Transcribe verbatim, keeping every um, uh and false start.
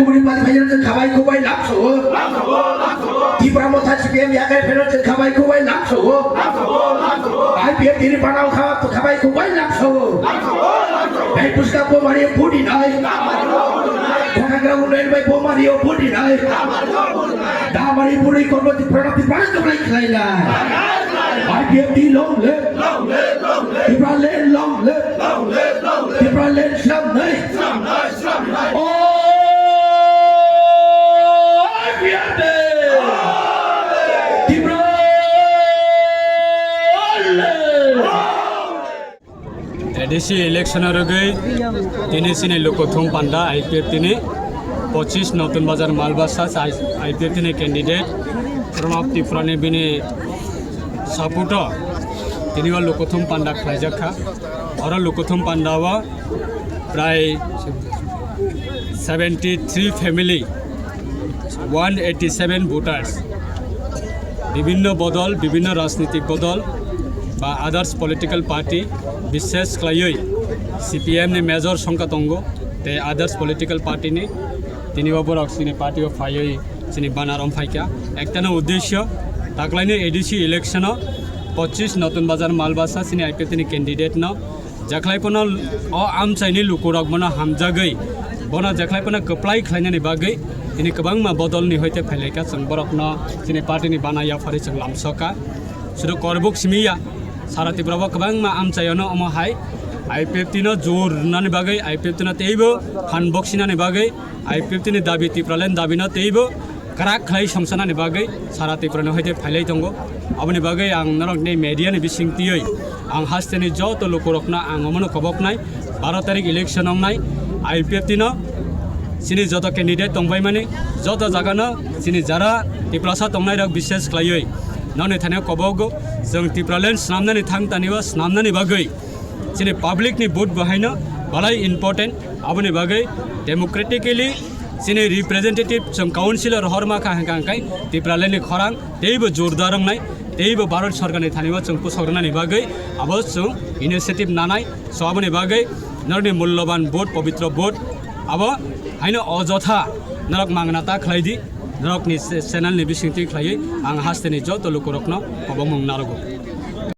Buri pati phaino chwng khabai kubai lamsao. Tipra Motha C P M yakai phaino chwng khabai kubai lamsao. I P F T ni banao kha-, khabai kubai lamsao. Bai bwskang bo mari budi nai. Khakra unnayon bai bo mari o budi nai. Damari buri kormo Tipra Tipra kwplai khlai lai. I P F T long live. Tipraland long live. Tipraland slam nai. A D C election o rwgwi tini chini Lukuthum Panda I P F T ni pochis Notun Bazar Malbasa I P F T ni candidate Pranab Tripura ni bini support o tini o Lukuthum Panda khlaijak kha. Oro Lukuthum Panda o prai seventy three family, one eighty seven voters, bibhinno bodol, bibhinno rajnitik bodol ba others political party, bishes khlaiwi C P M ni major songkha tongo, tei others political party ni tini o borok chini party o phaiwi chini banner rom phaikha. Ektano uddesyo, taklaini A D C election o pochis Notun Bazar Malbasa chini I P F T ni candidate no Jeklai phano o amchaini lukurok bono hamjagwi, bono jeklai phano kwplai khlainani bagwi tini kwbangma bodolni hoite phailaikha, chwng borokno chini partyni bana yapharwi chwng lamsokha. Sudu korbuk simi ya, sara Tripura o kwbangma amchaiono omo hai I P F T no jor rwnani bagwi, I P F T no teibo phan boksinani bagwi, I P F T ni dabi, Tipraland dabi no teibo kwrak khlai songsanani bagwi sara Tripura ni hoite phailai tongo. Aboni bagwi ang norok ni media ni bising twiwi ang hasteni joto lukurokno ang omono koboknai, baro tarik election wngnai, I P F T no chini joto candidate tongbaimani, joto jagano chini jara Tiprasa tongnairok bishes khlaiwi noni thani kobogo, chwng Tipraland snamnani thang tani o snamnani bagwi chini public ni vote bo haino balai important. Aboni bagwi democratically chini representative chwng council o rohorma kha hwnkha hwnkhe Tipraland ni khorang teibo jordar wngnai, teibo Bharat Sarkar ni thani o chwng pusok rwnani bagwi abo chwng initiative nanai. So aboni bagwi norokni mulloban vote, pobitro vote abo haino ojotha norok mangna ta khlai di, norokni se-, channel ni bising twi khlaiwi ang hasteni joto lukurokno kobongmung narogo.